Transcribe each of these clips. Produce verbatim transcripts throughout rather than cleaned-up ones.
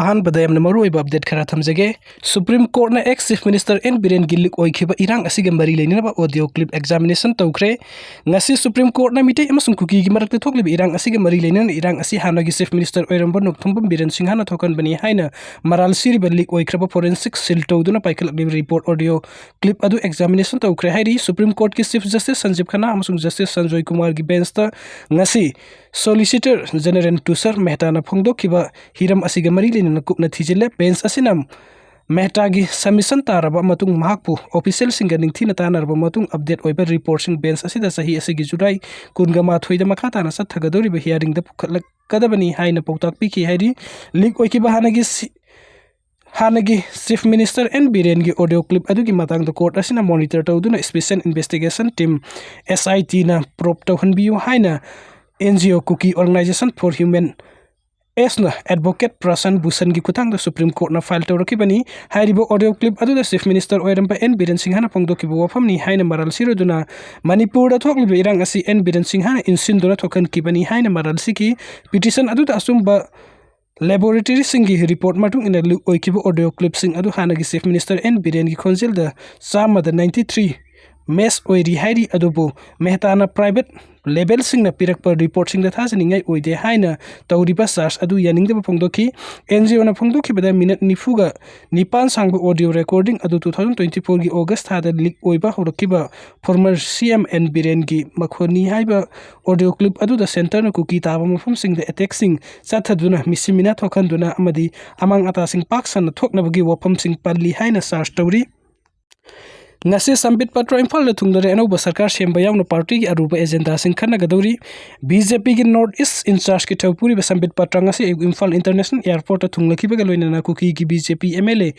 ꯑꯍꯥꯟꯕꯗ ꯌꯥꯝꯅ ꯃꯔꯨꯑꯣꯏꯕ ꯑꯞꯗꯦꯠ ꯈꯔ ꯊꯝꯖꯒꯦ꯫ ꯁꯨꯄ꯭ꯔꯤꯝ ꯀꯣꯔꯠꯅ ꯑꯦꯛꯁ ꯆꯤꯐ ꯃꯤꯅꯤꯁꯇꯔ ꯑꯦꯟ ꯕꯤꯔꯦꯟꯒꯤ ꯂꯤꯛ ꯑꯣꯏꯈꯤꯕ ꯏꯔꯥꯡ ꯑꯁꯤꯒ ꯃꯔꯤ ꯂꯩꯅꯅꯕ ꯑꯣꯗꯤꯑꯣ ꯀ꯭ꯂꯤꯞ ꯑꯦꯛꯖꯥꯃꯤꯅꯦꯁꯟ ꯇꯧꯈ꯭ꯔꯦ꯫ ꯉꯁꯤ ꯁꯨꯄ꯭ꯔꯤꯝ ꯀꯣꯔꯠꯅ ꯃꯤꯇꯩ ꯑꯃꯁꯨꯡ ꯀꯨꯀꯤꯒꯤ ꯃꯔꯛꯇ ꯊꯣꯛꯂꯤꯕ ꯏꯔꯥꯡ ꯑꯁꯤꯒ ꯃꯔꯤ ꯂꯩꯅꯅ ꯏꯔꯥꯡ ꯑꯁꯤ ꯍꯥꯟꯅꯒꯤ ꯆꯤꯐ ꯃꯤꯅꯤꯁꯇꯔ ꯑꯣꯏꯔꯝꯕ ꯅꯣꯡꯊꯣꯝꯕꯝ ꯕꯤꯔꯦꯟ ꯁꯤꯡꯍꯅ ꯊꯣꯛꯍꯟꯕꯅꯤ ꯍꯥꯏꯅ ꯃꯔꯥꯜ ꯁꯤꯔꯤꯕ ꯂꯤꯛ ꯑꯣꯏꯈ꯭ꯔꯕ ꯐꯣꯔꯦꯟꯁꯤꯛ ꯁꯤꯜ ꯇꯧꯗꯨꯅ ꯄꯥꯏꯈꯠꯂꯛꯂꯤꯕ ꯔꯤꯄꯣꯔꯠ ꯑꯣꯗꯤꯑꯣ ꯀ꯭ꯂꯤꯞ ꯑꯗꯨ ꯑꯦꯛꯖꯥꯃꯤꯅꯦꯁꯟ ꯇꯧꯈ꯭ꯔꯦ ꯍꯥꯏꯔꯤ꯫ ꯁꯨꯄ꯭ꯔꯤꯝ ꯀꯣꯔꯠꯀꯤ ꯆꯤꯐ ꯖꯁꯇꯤꯁ ꯁꯟꯖꯤꯞ ꯈꯟꯅꯥ ꯑꯃꯁꯨꯡ ꯖꯁꯇꯤꯁ ꯁꯟꯖꯣꯏ ꯀꯨꯃꯥꯔꯒꯤ ꯕꯦꯟꯁꯇ ꯉꯁꯤ ꯁꯣꯂꯤꯁꯤꯇꯔ ꯖꯦꯅꯔꯦꯜ ꯇꯨꯁꯥꯔ ꯃꯦꯍꯇꯥꯅ ꯐꯣꯡꯗꯣꯛꯈꯤꯕ ꯍꯤꯔꯝ ꯑꯁꯤꯒ ꯃꯔꯤ ꯂꯩꯅꯅ ꯀꯨꯞꯅ ꯊꯤꯖꯤꯜꯂꯦ꯫ ꯕꯦꯟꯁ ꯑꯁꯤꯅ ꯃꯦꯍꯇꯥꯒꯤ ꯁꯕꯃꯤꯁꯟ ꯇꯥꯔꯕ ꯃꯇꯨꯡ ꯃꯍꯥꯛꯄꯨ ꯑꯣꯐꯤꯁꯤꯌꯦꯜꯁꯤꯡꯒ ꯅꯤꯡꯊꯤꯅ ꯇꯥꯟꯅꯔꯕ ꯃꯇꯨꯡ ꯑꯞꯗꯦꯠ ꯑꯣꯏꯕ ꯔꯤꯄꯣꯔꯠꯁꯤꯡ ꯕꯦꯟꯁ ꯑꯁꯤꯗ ꯆꯍꯤ ꯑꯁꯤꯒꯤ ꯖꯨꯂꯥꯏ ꯀꯨꯟꯒ ꯃꯥꯊꯣꯏꯗ ꯃꯈꯥ ꯇꯥꯅ ꯆꯠꯊꯒꯗꯧꯔꯤꯕ ꯍꯤꯌꯥꯔꯤꯡꯗ ꯄꯨꯈꯠꯂꯛꯀꯗꯕꯅꯤ ꯍꯥꯏꯅ ꯄꯥꯎꯇꯥꯛ ꯄꯤꯈꯤ ꯍꯥꯏꯔꯤ꯫ ꯂꯤꯛ ꯑꯣꯏꯈꯤꯕ ꯍꯥꯟꯅꯒꯤ ꯁꯤ-, ꯍꯥꯟꯅꯒꯤ ꯆꯤꯐ ꯃꯤꯅꯤꯁꯇꯔ ꯑꯦꯟ ꯕꯤꯔꯦꯟꯒꯤ ꯑꯣꯗꯤꯑꯣ ꯀ꯭ꯂꯤꯞ ꯑꯗꯨꯒꯤ ꯃꯇꯥꯡꯗ ꯀꯣꯔꯠ ꯑꯁꯤꯅ ꯃꯣꯅꯤꯇꯔ ꯇꯧꯗꯨꯅ special investigation team, S I ꯇꯤꯅ ꯄ꯭ꯔꯣꯕ ꯇꯧꯍꯟꯕꯤꯌꯨ ꯍꯥꯏꯅ N G O Kuki organisation for human ꯑꯦꯁꯅ ꯑꯦꯗꯚꯣꯀꯦꯠ ꯄ꯭ꯔꯁꯥꯟ ꯚꯨꯁꯟꯒꯤ ꯈꯨꯠꯊꯥꯡꯗ ꯁꯨꯄ꯭ꯔꯤꯝ ꯀꯣꯔꯠꯅ ꯐꯥꯏꯜ ꯇꯧꯔꯛꯈꯤꯕꯅꯤ꯫ ꯍꯥꯏꯔꯤꯕ ꯑꯣꯗꯤꯑꯣ ꯀ꯭ꯂꯤꯞ ꯑꯗꯨꯗ ꯆꯤꯐ ꯃꯤꯅꯤꯁꯇꯔ ꯑꯣꯏꯔꯝꯕ ꯑꯦꯟ ꯕꯤꯔꯦꯟ ꯁꯤꯡꯍꯅ ꯐꯣꯡꯗꯣꯛꯈꯤꯕ ꯋꯥꯐꯝꯅꯤ ꯍꯥꯏꯅ ꯃꯔꯥꯜ ꯁꯤꯔꯗꯨꯅ ꯃꯅꯤꯄꯨꯔꯗ ꯊꯣꯛꯂꯤꯕ ꯏꯔꯥꯡ ꯑꯁꯤ ꯑꯦꯟ ꯕꯤꯔꯦꯟ ꯁꯤꯡꯍꯅ ꯏꯟꯁꯤꯟꯗꯨꯅ ꯊꯣꯛꯍꯟꯈꯤꯕꯅꯤ ꯍꯥꯏꯅ ꯃꯔꯥꯜ ꯁꯤꯈꯤ꯫ ꯄꯤꯇꯤꯁꯟ ꯑꯗꯨꯗ ꯑꯆꯨꯝꯕ ꯂꯦꯕꯣꯔꯦꯇꯔꯤꯁꯤꯡꯒꯤ ꯔꯤꯄꯣꯔꯠ ꯃꯇꯨꯡ ꯏꯟꯅ ꯂꯤꯛ ꯑꯣꯏꯈꯤꯕ ꯑꯣꯗꯤꯑꯣ ꯀ꯭ꯂꯤꯞꯁꯤꯡ ꯑꯗꯨ ꯍꯥꯟꯅꯒꯤ ꯆꯤꯐ ꯃꯤꯅꯤꯁꯇꯔ ꯑꯦꯟ ꯕꯤꯔꯦꯟꯒꯤ ꯈꯣꯟꯖꯦꯜꯗ ꯆꯥꯝꯃꯗ ꯅꯥꯏꯟꯇꯤ ꯊ꯭ꯔꯤ ꯃꯦꯆ ꯑꯣꯏꯔꯤ ꯍꯥꯏꯔꯤ꯫ ꯑꯗꯨꯕꯨ ꯃꯦꯍꯇꯥꯅ ꯄ꯭ꯔꯥꯏꯚꯦꯠ ꯂꯦꯕꯦꯜꯁꯤꯡꯅ ꯄꯤꯔꯛꯄ ꯔꯤꯄꯣꯔꯠꯁꯤꯡꯗ ꯊꯥꯖꯅꯤꯡꯉꯥꯏ ꯑꯣꯏꯗꯦ ꯍꯥꯏꯅ ꯇꯧꯔꯤꯕ ꯆꯥꯔꯖ ꯑꯗꯨ ꯌꯥꯅꯤꯡꯗꯕ ꯐꯣꯡꯗꯣꯛꯈꯤ꯫ ꯑꯦꯟ ꯖꯤ ꯑꯣꯅ ꯐꯣꯡꯗꯣꯛꯈꯤꯕꯗ ꯃꯤꯅꯠ ꯅꯤꯐꯨꯒ ꯅꯤꯄꯥꯟ ꯁꯥꯡꯕ ꯑꯣꯗꯤꯑꯣ ꯔꯦꯀꯣꯔꯗꯤꯡ ꯑꯗꯨ ꯇꯨ ꯊꯥꯎꯖꯟ ꯇ꯭ꯋꯦꯟꯇꯤ ꯐꯣꯔꯒꯤ ꯑꯣꯒꯁ ꯊꯥꯗ ꯂꯤꯛ ꯑꯣꯏꯕ ꯍꯧꯔꯛꯈꯤꯕ ꯐꯣꯔꯃꯔ ꯁꯤ ꯑꯦꯝ ꯑꯦꯟ ꯕꯤꯔꯦꯟꯒꯤ ꯃꯈꯣꯟꯅꯤ ꯍꯥꯏꯕ ꯑꯣꯗꯤꯑꯣ ꯀ꯭ꯂꯤꯞ ꯑꯗꯨꯗ ꯁꯦꯟꯇꯔꯅ ꯀꯨꯀꯤ ꯇꯥꯕ ꯃꯐꯝꯁꯤꯡꯗ ꯑꯦꯇꯦꯛꯁꯤꯡ ꯆꯠꯊꯗꯨꯅ ꯃꯤꯁꯤ ꯃꯤꯅꯥ ꯊꯣꯛꯍꯟꯗꯨꯅ ꯑꯃꯗꯤ ꯑꯃꯥꯡ ꯑꯇꯥꯁꯤꯡ ꯄꯥꯛ ꯁꯟꯅ ꯊꯣꯛꯅꯕꯒꯤ ꯋꯥꯐꯝꯁꯤꯡ ꯄꯜꯂꯤ ꯍꯥꯏꯅ ꯆꯥꯔꯖ ꯇꯧꯔꯤ꯫ ꯉꯁꯤ ꯁꯝꯕꯤꯠ ꯄꯇ꯭ꯔ ꯏꯝꯐꯥꯜꯗ ꯊꯨꯡꯂꯔꯦ꯫ ꯑꯅꯧꯕ ꯁꯔꯀꯥꯔ ꯁꯦꯝꯕ ꯌꯥꯎꯅ ꯄꯥꯔꯇꯤꯒꯤ ꯑꯔꯨꯕ ꯑꯦꯖꯦꯟꯗꯥꯁꯤꯡ ꯈꯟꯅꯒꯗꯧꯔꯤ꯫ ꯕꯤ ꯖꯦ ꯄꯤꯒꯤ ꯅꯣꯔꯠ ꯏꯁ ꯏꯟꯆꯥꯔꯖꯀꯤ ꯊꯧꯄꯨꯔꯤꯕ ꯁꯝꯕꯤꯠ ꯄꯇ꯭ꯔ ꯉꯁꯤ ꯑꯌꯨꯛ ꯏꯝꯐꯥꯜ ꯏꯟꯇꯔꯅꯦꯁꯅꯦꯜ ꯑꯦꯌꯔꯄꯣꯔꯠꯇ ꯊꯨꯡꯂꯈꯤꯕꯒ ꯂꯣꯏꯅꯅ ꯀꯨꯀꯤꯒꯤ B J P M L A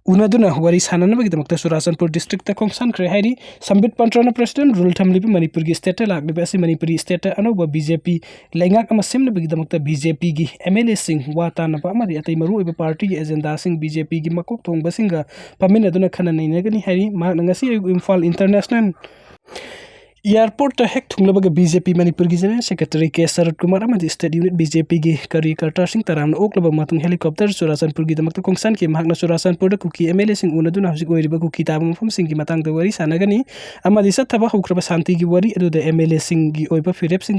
ꯎꯅꯗꯨꯅ ꯋꯥꯔꯤ ꯁꯥꯟꯅꯅꯕꯒꯤꯗꯃꯛꯇ ꯆꯨꯔꯥꯆꯥꯟꯄꯨꯔ ꯗꯤꯁꯇ꯭ꯔꯤꯛꯇ ꯈꯣꯡꯁꯥꯟꯈ꯭ꯔꯦ ꯍꯥꯏꯔꯤ꯫ ꯁꯝꯕꯤꯠ ꯄꯇ꯭ꯔꯅ ꯄ꯭ꯔꯁꯤꯗꯦꯟꯠ ꯔꯨꯜ ꯊꯝꯂꯤꯕ ꯃꯅꯤꯄꯨꯔꯒꯤ ꯁ꯭ꯇꯦꯠꯇ ꯂꯥꯛꯂꯤꯕ ꯑꯁꯤ ꯃꯅꯤꯄꯨꯔꯤ ꯁ꯭ꯇꯦꯠꯇ ꯑꯅꯧꯕ ꯕꯤ ꯖꯦ ꯄꯤ ꯂꯩꯉꯥꯛ ꯑꯃ ꯁꯦꯝꯅꯕꯒꯤꯗꯃꯛꯇ ꯕꯤ ꯖꯦ ꯄꯤꯒꯤ ꯑꯦꯝ ꯑꯦꯜ ꯑꯦꯁꯤꯡ, ꯋꯥ ꯇꯥꯅꯕ ꯑꯃꯗꯤ ꯑꯇꯩ ꯃꯔꯨꯑꯣꯏꯕ ꯄꯥꯔꯇꯤꯒꯤ ꯑꯦꯖꯦꯟꯗꯥꯁꯤꯡ ꯕꯤ ꯖꯦ ꯄꯤꯒꯤ ꯃꯀꯣꯛ ꯊꯣꯡꯕꯁꯤꯡꯒ ꯐꯝꯃꯤꯟꯅꯗꯨꯅ ꯈꯟꯅ ꯅꯩꯅꯒꯅꯤ ꯍꯥꯏꯔꯤ꯫ ꯃꯍꯥꯛꯅ ꯉꯁꯤ ꯑꯌꯨꯛ ꯏꯝꯐꯥꯜ ꯏꯟꯇꯔꯅꯦꯁꯅꯦꯜ ꯑꯦꯌꯥꯔꯄꯣꯔꯠꯇ ꯍꯦꯛ ꯊꯨꯡꯂꯕꯒ ꯕꯤ ꯖꯦ ꯄꯤ ꯃꯅꯤꯄꯨꯔꯒꯤ ꯖꯦꯅꯔꯦꯜ ꯁꯦꯀ꯭ꯔꯦꯇꯔꯤ ꯀꯦ ꯁꯔꯠ ꯀꯨꯃꯥꯔ ꯑꯃꯗꯤ ꯁ꯭ꯇꯦꯠ ꯌꯨꯅꯤꯠ ꯕꯤ ꯖꯦ ꯄꯤꯒꯤ ꯀꯥꯔꯌꯀꯔꯇꯥꯁꯤꯡ ꯇꯔꯥꯝꯅ ꯑꯣꯛꯂꯕ ꯃꯇꯨꯡ ꯍꯦꯂꯤꯀꯣꯞꯇꯔ ꯆꯨꯔꯥꯆꯥꯟꯄꯨꯔꯒꯤꯗꯃꯛꯇ ꯈꯣꯡꯁꯥꯟꯈꯤ꯫ ꯃꯍꯥꯛꯅ ꯆꯨꯔꯥꯆꯥꯟꯄꯨꯔꯗ ꯀꯨꯀꯤ ꯑꯦꯝ ꯑꯦꯜ ꯑꯦꯁꯤꯡ ꯎꯅꯗꯨꯅ ꯍꯧꯖꯤꯛ ꯑꯣꯏꯔꯤꯕ ꯀꯨꯀꯤ ꯇꯥꯕ ꯃꯐꯝꯁꯤꯡꯒꯤ ꯃꯇꯥꯡꯗ ꯋꯥꯔꯤ ꯁꯥꯟꯅꯒꯅꯤ ꯑꯃꯗꯤ ꯆꯠꯊꯕ ꯍꯧꯈ꯭ꯔꯕ ꯁꯥꯟꯇꯤꯒꯤ ꯋꯥꯔꯤ ꯑꯗꯨꯗ ꯑꯦꯝ ꯑꯦꯜ ꯑꯦꯁꯤꯡꯒꯤ ꯑꯣꯏꯕ ꯐꯤꯔꯦꯞꯁꯤꯡ